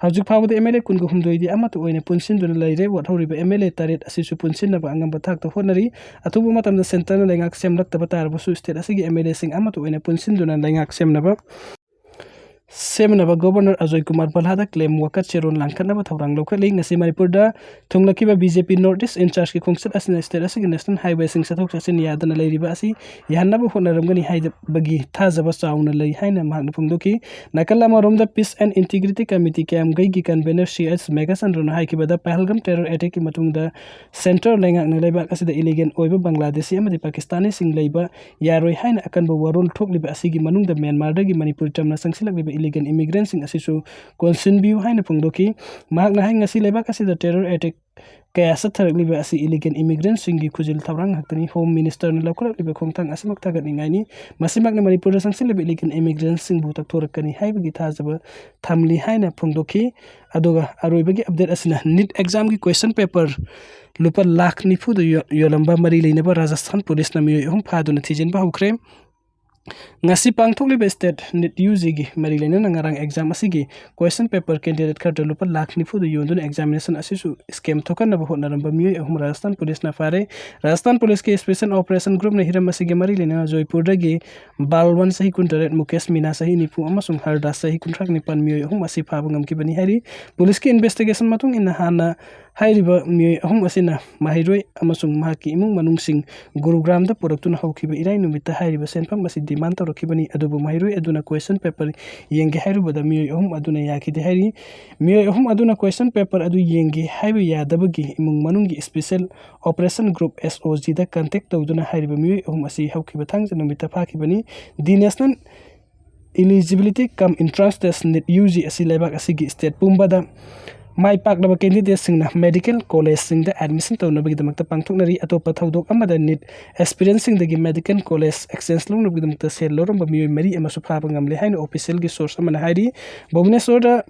ꯍꯧꯖꯤꯛ ꯐꯥꯎꯕꯗ MLA ꯀꯨꯟꯒ ꯍꯨꯝꯗꯣꯏꯗꯤ ꯑꯃꯠꯇ ꯑꯣꯏꯅ ꯄꯨꯟꯁꯤꯟꯗꯨꯅ ꯂꯩꯔꯦ꯫ ꯋꯥꯠꯍꯧꯔꯤꯕ MLA ꯇꯔꯦꯠ ꯑꯁꯤꯁꯨ ꯄꯨꯟꯁꯤꯟꯅꯕ ꯑꯉꯝꯕ ꯊꯥꯛꯇ ꯍꯣꯠꯅꯔꯤ꯫ ꯑꯊꯨꯕ ꯃꯇꯝꯗ centreꯅ ꯂꯩꯉꯥꯛ ꯁꯦꯝꯂꯛꯇꯕ ꯇꯥꯔꯕꯁꯨ state ꯑꯁꯤꯒꯤ MLAꯁꯤꯡ ꯑꯃꯠꯇ ꯑꯣꯏꯅ ꯄꯨꯟꯁꯤꯟꯗꯨꯅ ꯂꯩꯉꯥꯛ ꯁꯦꯝꯅꯕ ꯁꯦꯝꯅꯕ Governor ꯑꯖꯣꯏ ꯀꯨꯃꯥꯔ ꯕꯜꯂꯥꯗ claim ꯋꯥꯀꯠ ꯆꯦꯔꯣꯜ ꯂꯥꯡꯈꯠꯅꯕ ꯊꯧꯔꯥꯡ ꯂꯧꯈꯠꯂꯤ꯫ ꯉꯁꯤ ꯃꯅꯤꯄꯨꯔꯗ ꯊꯨꯡꯂꯈꯤꯕ BJP North East in Chargeꯀꯤ ꯈꯣꯡꯆꯠ ꯑꯁꯤꯅ state ꯑꯁꯤꯒꯤ national highwayꯁꯤꯡ ꯆꯠꯊꯣꯛ ꯆꯠꯁꯤꯟ ꯌꯥꯗꯅ ꯂꯩꯔꯤꯕ ꯑꯁꯤ ꯌꯥꯍꯟꯅꯕ ꯍꯣꯠꯅꯔꯝꯒꯅꯤ ꯍꯥꯏꯕꯒꯤ ꯊꯥꯖꯕ ꯆꯥꯎꯅ ꯂꯩ ꯍꯥꯏꯅ ꯃꯍꯥꯛꯅ ꯐꯣꯡꯗꯣꯛꯈꯤ꯫ ꯅꯥꯀꯜ ꯑꯃꯔꯣꯝꯗ Peace and Integrity Committee ꯀꯤꯌꯥꯝꯒꯩꯒꯤ convener C S ꯃꯦꯘꯆꯟꯗ꯭ꯔꯅ ꯍꯥꯏꯈꯤꯕꯗ ꯄꯍꯜꯒꯝ terror attackꯀꯤ ꯃꯇꯨꯡꯗ centre ꯂꯩꯉꯥꯛꯅ ꯂꯩꯕꯥꯛ ꯑꯁꯤꯗ illegal ꯑꯣꯏꯕ ꯕꯪꯒ꯭ꯂꯥꯗꯦꯁꯤ ꯑꯃꯗꯤ ꯄꯥꯀꯤꯁꯇꯥꯅꯤꯁꯤꯡ ꯂꯩꯕ ꯌꯥꯔꯣꯏ ꯍꯥꯏꯅ ꯑꯀꯟꯕ ꯋꯥꯔꯣꯜ ꯊꯣꯛꯂꯤꯕ ꯑꯁꯤꯒꯤ ꯃꯅꯨꯡꯗ ꯃ꯭ꯌꯥꯟꯃꯥꯔꯗꯒꯤ ꯃꯅꯤꯄꯨꯔ ꯆꯝꯅ ꯆꯪꯁꯤꯜꯂꯛꯂꯤꯕ ꯏꯂꯤꯒꯦꯜ ꯏꯃꯤꯒ꯭ꯔꯦꯟꯁꯤꯡ ꯑꯁꯤꯁꯨ ꯀꯣꯟꯁꯤꯟꯕꯤꯌꯨ ꯍꯥꯏꯅ ꯐꯣꯡꯗꯣꯛꯈꯤ꯫ ꯃꯍꯥꯛꯅ ꯍꯥꯏ, ꯉꯁꯤ ꯂꯩꯕꯥꯛ ꯑꯁꯤꯗ ꯇꯦꯔꯣꯔ ꯑꯦꯇꯦꯛ ꯀꯌꯥ ꯆꯠꯊꯔꯛꯂꯤꯕ ꯑꯁꯤ ꯏꯂꯤꯒꯦꯜ ꯏꯃꯤꯒ꯭ꯔꯦꯟꯁꯤꯡꯒꯤ ꯈꯨꯖꯤꯜ ꯊꯧꯔꯥꯡ ꯉꯥꯛꯇꯅꯤ꯫ ꯍꯣꯝ ꯃꯤꯅꯤꯁꯇꯔꯅ ꯂꯧꯈꯠꯂꯛꯂꯤꯕ ꯈꯣꯡꯊꯥꯡ ꯑꯁꯤꯃꯛ ꯊꯥꯒꯠꯅꯤꯡꯉꯥꯏꯅꯤ꯫ ꯃꯁꯤꯃꯛꯅ ꯃꯅꯤꯄꯨꯔꯗ ꯆꯪꯁꯤꯜꯂꯤꯕ ꯏꯂꯤꯒꯦꯜ ꯏꯃꯤꯒ꯭ꯔꯦꯟꯁꯤꯡꯕꯨ ꯇꯛꯊꯣꯔꯛꯀꯅꯤ ꯍꯥꯏꯕꯒꯤ ꯊꯥꯖꯕ ꯊꯝꯂꯤ ꯍꯥꯏꯅ ꯐꯣꯡꯗꯣꯛꯈꯤ꯫ ꯑꯗꯨꯒ ꯑꯔꯣꯏꯕꯒꯤ ꯑꯞꯗꯦꯠ ꯑꯁꯤꯅ ꯅꯤꯠ ꯑꯦꯛꯖꯥꯝꯒꯤ ꯀ꯭ꯋꯦꯁꯟ ꯄꯦꯄꯔ ꯂꯨꯄꯥ ꯂꯥꯈ ꯅꯤꯐꯨꯗ ꯌꯣ-, ꯌꯣꯜꯂꯝꯕ ꯃꯔꯤ ꯂꯩꯅꯕ ꯔꯥꯖꯁꯊꯥꯟ ꯄꯨꯂꯤꯁꯅ ꯃꯤꯑꯣꯏ ꯑꯍꯨꯝ ꯐꯥꯗꯨꯅ ꯊꯤꯖꯤꯟꯕ ꯍꯧꯈ꯭ꯔꯦ꯫ ꯉꯁꯤ ꯄꯥꯡꯊꯣꯛꯂꯤꯕ ꯁ꯭ꯇꯦꯠ ꯅꯤꯠ ꯌꯨ ꯖꯤꯒꯤ ꯃꯔꯤ ꯂꯩꯅꯅ ꯉꯔꯥꯡ ꯑꯦꯛꯖꯥꯝ ꯑꯁꯤꯒꯤ ꯀ꯭ꯋꯦꯁꯟ ꯄꯦꯄꯔ ꯀꯦꯟꯗꯤꯗꯦꯠ ꯈꯔꯗ ꯂꯨꯄꯥ ꯂꯥꯈ ꯅꯤꯐꯨꯗ ꯌꯣꯟꯗꯨꯅ ꯑꯦꯛꯖꯥꯃꯤꯅꯦꯁꯟ ꯑꯁꯤꯁꯨ ꯁ꯭ꯀꯦꯝ ꯊꯣꯛꯍꯟꯅꯕ ꯍꯣꯠꯅꯔꯝꯕ ꯃꯤꯑꯣꯏ ꯑꯍꯨꯝ ꯔꯥꯖꯁꯊꯥꯟ ꯄꯨꯂꯤꯁꯅ ꯐꯥꯔꯦ꯫ ꯔꯥꯖꯁꯊꯥꯟ ꯄꯨꯂꯤꯁꯀꯤ ꯁ꯭ꯄꯦꯁꯦꯜ ꯑꯣꯄꯔꯦꯁꯟ ꯒ꯭ꯔꯨꯞꯅ ꯍꯤꯔꯝ ꯑꯁꯤꯒꯤ ꯃꯔꯤ ꯂꯩꯅꯅ ꯖꯣꯏꯄꯨꯔꯗꯒꯤ ꯕꯥꯜꯋꯟ ꯆꯍꯤ ꯀꯨꯟꯇꯔꯦꯠ, ꯃꯨꯀꯦꯁ ꯃꯤꯅꯥ ꯆꯍꯤ ꯅꯤꯐꯨ ꯑꯃꯁꯨꯡ ꯍꯔꯗꯥꯁ ꯆꯍꯤ ꯀꯨꯟꯊ꯭ꯔꯥ ꯅꯤꯄꯥꯟ ꯃꯤꯑꯣꯏ ꯑꯍꯨꯝ ꯑꯁꯤ ꯐꯥꯕ ꯉꯝꯈꯤꯕꯅꯤ ꯍꯥꯏꯔꯤ꯫ ꯄꯨꯂꯤꯁꯀꯤ ꯏꯟꯚꯦꯁꯇꯤꯒꯦꯁꯟ ꯃꯇꯨꯡ ꯏꯟꯅ ꯍꯥꯟꯅ ꯍꯥꯏꯔꯤꯕ ꯃꯤꯑꯣꯏ ꯑꯍꯨꯝ ꯑꯁꯤꯅ ꯃꯍꯩꯔꯣꯏ ꯑꯃꯁꯨꯡ ꯃꯍꯥꯛꯀꯤ ꯏꯃꯨꯡ ꯃꯅꯨꯡꯁꯤꯡ ꯒꯨꯔꯨꯒ꯭ꯔꯥꯝꯗ ꯄꯨꯔꯛꯇꯨꯅ ꯍꯧꯈꯤꯕ ꯏꯔꯥꯏ ꯅꯨꯃꯤꯠꯇ ꯍꯥꯏꯔꯤꯕ ꯁꯦꯟꯐꯝ ꯑꯁꯤ ꯗꯤꯃꯥꯟ ꯇꯧꯔꯛꯈꯤꯕꯅꯤ꯫ ꯑꯗꯨꯕꯨ ꯃꯍꯩꯔꯣꯏ ꯑꯗꯨꯅ ꯀ꯭ꯋꯦꯁꯟ ꯄꯦꯄꯔ ꯌꯦꯡꯒꯦ ꯍꯥꯏꯔꯨꯕꯗ ꯃꯤꯑꯣꯏ ꯑꯍꯨꯝ ꯑꯗꯨꯅ ꯌꯥꯈꯤꯗꯦ ꯍꯥꯏꯔꯤ꯫ ꯃꯤꯑꯣꯏ ꯑꯍꯨꯝ ꯑꯗꯨꯅ ꯀ꯭ꯋꯦꯁꯟ ꯄꯦꯄꯔ ꯑꯗꯨ ꯌꯦꯡꯒꯦ ꯍꯥꯏꯕ ꯌꯥꯗꯕꯒꯤ ꯏꯃꯨꯡ ꯃꯅꯨꯡꯒꯤ ꯁ꯭ꯄꯦꯁꯦꯜ ꯑꯣꯄꯔꯦꯁꯟ ꯒ꯭ꯔꯨꯞ, ꯑꯦꯁ ꯑꯣ ꯖꯤꯗ ꯀꯟꯇꯦꯛ ꯇꯧꯗꯨꯅ ꯍꯥꯏꯔꯤꯕ ꯃꯤꯑꯣꯏ ꯑꯍꯨꯝ ꯑꯁꯤ ꯍꯧꯈꯤꯕ ꯊꯥꯡꯖ ꯅꯨꯃꯤꯠꯇ ꯐꯥꯈꯤꯕꯅꯤ꯫ The national eligibility cum entrance test, NEET U G, ꯑꯁꯤ ꯂꯩꯕꯥꯛ ꯑꯁꯤꯒꯤ ꯁ꯭ꯇꯦꯠ ꯄꯨꯝꯕꯗ ꯃꯥꯏ ꯄꯥꯛꯂꯕ ꯀꯦꯟꯗꯤꯗꯦꯠꯁꯤꯡꯅ ꯃꯦꯗꯤꯀꯦꯜ ꯀꯣꯂꯦꯖꯁꯤꯡꯗ ꯑꯦꯗꯃꯤꯁꯟ ꯇꯧꯅꯕꯒꯤꯗꯃꯛꯇ ꯄꯥꯡꯊꯣꯛꯅꯔꯤ꯫ ꯑꯇꯣꯞꯄ ꯊꯧꯗꯣꯛ ꯑꯃꯗ ꯅꯤꯠ ꯑꯦꯁꯄꯤꯔꯦꯟꯁꯤꯡꯗꯒꯤ ꯃꯦꯗꯤꯀꯦꯜ ꯀꯣꯂꯦꯖ ꯑꯦꯛꯁꯆꯦꯟꯖ ꯂꯧꯅꯕꯒꯤꯗꯃꯛꯇ ꯁꯦꯜ ꯂꯧꯔꯝꯕ ꯃꯤꯑꯣꯏ ꯃꯔꯤ ꯑꯃꯁꯨ ꯐꯥꯕ ꯉꯝꯂꯦ ꯍꯥꯏꯅ ꯑꯣꯐꯤꯁꯤꯌꯦꯜꯒꯤ ꯁꯣꯔꯁ ꯑꯃꯅ ꯍꯥꯏꯔꯤ꯫ ꯚꯨꯕꯅꯦꯁꯣꯔꯗ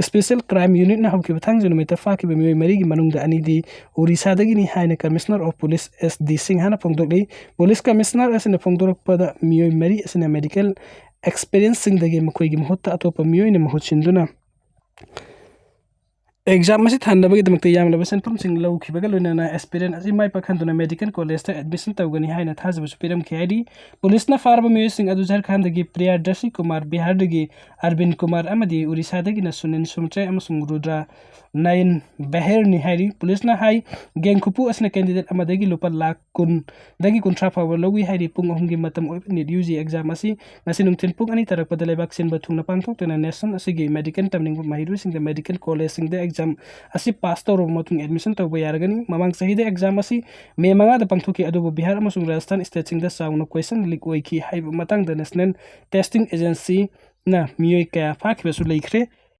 ꯁ꯭ꯄꯦꯁꯦꯜ ꯀ꯭ꯔꯥꯏꯝ ꯌꯨꯅꯤꯠꯅ ꯍꯧꯈꯤꯕ ꯊꯥꯡꯖ ꯅꯨꯃꯤꯠꯇ ꯐꯥꯈꯤꯕ ꯃꯤꯑꯣꯏ ꯃꯔꯤꯒꯤ ꯃꯅꯨꯡꯗ ꯑꯅꯤꯗꯤ ꯑꯣꯔꯤꯁꯥꯗꯒꯤꯅꯤ ꯍꯥꯏꯅ commissioner of police S D ꯁꯤꯡꯍꯅ ꯐꯣꯡꯗꯣꯛꯂꯤ꯫ ꯄꯨꯂꯤꯁ ꯀꯃꯤꯁꯅꯔ ꯑꯁꯤꯅ ꯐꯣꯡꯗꯣꯔꯛꯄꯗ ꯃꯤꯑꯣꯏ ꯃꯔꯤ ꯑꯁꯤꯅ ꯃꯦꯗꯤꯀꯦꯜ ꯑꯦꯛꯁꯄꯤꯔꯤꯌꯦꯟꯁꯁꯤꯡꯗꯒꯤ ꯃꯈꯣꯏꯒꯤ ꯃꯍꯨꯠꯇ ꯑꯇꯣꯞꯄ ꯃꯤꯑꯣꯏꯅ ꯃꯍꯨꯠ ꯁꯤꯟꯗꯨꯅ ꯑꯦꯛꯖꯥꯝ ꯑꯁꯤ ꯊꯥꯅꯕꯒꯤꯗꯃꯛꯇ ꯌꯥꯝꯂꯕ ꯁꯦꯟꯐꯝꯁꯤꯡ ꯂꯧꯈꯤꯕꯒ ꯂꯣꯏꯅꯅ ꯑꯦꯁꯄꯤꯔꯦꯟ ꯑꯁꯤ ꯃꯥꯏ ꯄꯥꯛꯍꯟꯗꯨꯅ ꯃꯦꯗꯤꯀꯦꯜ ꯀꯣꯂꯦꯖꯇ ꯑꯦꯗꯃꯤꯁꯟ ꯇꯧꯒꯅꯤ ꯍꯥꯏꯅ ꯊꯥꯖꯕꯁꯨ ꯄꯤꯔꯝꯈꯤ ꯍꯥꯏꯔꯤ꯫ ꯄꯨꯂꯤꯁꯅ ꯐꯥꯔꯕ ꯃꯤꯑꯣꯏꯁꯤꯡ ꯑꯗꯨ ꯖꯔꯈꯥꯟꯗꯒꯤ ꯄ꯭ꯔꯤꯌꯥꯗꯔꯁꯤ ꯀꯨꯃꯥꯔ, ꯕꯤꯍꯥꯔꯗꯒꯤ ꯑꯔꯕꯤꯟ ꯀꯨꯃꯥꯔ ꯑꯃꯗꯤ ꯑꯣꯔꯤꯁꯥꯗꯒꯤꯅ ꯁꯨꯅꯤꯜ ꯁꯨꯝꯇ꯭ꯔꯦ ꯑꯃꯁꯨꯡ ꯔꯨꯗ꯭ꯔꯥ ꯅꯌꯟ ꯕꯦꯍꯔꯅꯤ ꯍꯥꯏꯔꯤ꯫ ꯄꯨꯂꯤꯁꯅ ꯍꯥꯏ, ꯒꯦꯡ ꯈꯨꯄꯨ ꯑꯁꯤꯅ ꯀꯦꯟꯗꯤꯗꯦꯠ ꯑꯃꯗꯒꯤ ꯂꯨꯄꯥ ꯂꯥꯈ ꯀꯨꯟꯗꯒꯤ ꯀꯨꯟꯊ꯭ꯔꯥ ꯐꯥꯎꯕ ꯂꯧꯏ ꯍꯥꯏꯔꯤ꯫ ꯄꯨꯡ ꯑꯍꯨꯝꯒꯤ ꯃꯇꯝ ꯑꯣꯏꯕ ꯅꯤꯠ ꯌꯨ ꯖꯤ ꯑꯦꯛꯖꯥꯝ ꯑꯁꯤ ꯉꯁꯤ ꯅꯨꯡꯊꯤꯜ ꯄꯨꯡ ꯑꯅꯤ ꯇꯥꯔꯛꯄꯗ ꯂꯩꯕꯥꯛ ꯁꯤꯟꯕ ꯊꯨꯡꯅ ꯄꯥꯡꯊꯣꯛꯇꯨꯅ ꯅꯦꯁꯟ ꯑꯁꯤꯒꯤ ꯃꯦꯗꯤꯀꯦꯜ ꯇꯝꯅꯤꯡꯕ ꯃꯍꯩꯔꯣꯏꯁꯤꯡꯗ ꯃꯦꯗꯤꯀꯦꯜ ꯀꯣꯂꯦꯖꯁꯤꯡꯗ ꯑꯦꯛꯖꯥꯝ ꯑꯁꯤ ꯄꯥꯁ ꯇꯧꯔꯕ ꯃꯇꯨꯡ ꯑꯦꯗꯃꯤꯁꯟ ꯇꯧꯕ ꯌꯥꯔꯒꯅꯤ꯫ ꯃꯃꯥꯡ ꯆꯍꯤꯗ ꯑꯦꯛꯖꯥꯝ ꯑꯁꯤ ꯃꯦ ꯃꯉꯥꯗ ꯄꯥꯡꯊꯣꯛꯈꯤ, ꯑꯗꯨꯕꯨ ꯕꯤꯍꯥꯔ ꯑꯃꯁꯨꯡ ꯔꯥꯖꯁꯊꯥꯟ ꯁ꯭ꯇꯦꯠꯁꯤꯡꯗ ꯆꯥꯎꯅ ꯀ꯭ꯋꯦꯁꯟ ꯂꯤꯛ ꯑꯣꯏꯈꯤ ꯍꯥꯏꯕ ꯃꯇꯥꯡꯗ ꯅꯦꯁꯅꯦꯜ ꯇꯦꯁꯇꯤꯡ ꯑꯦꯖꯦꯟꯁꯤ ꯅ ꯃꯤꯑꯣꯏ ꯀꯌꯥ ꯐꯥꯈꯤꯕꯁꯨ ꯂꯩꯈ꯭ꯔꯦ꯫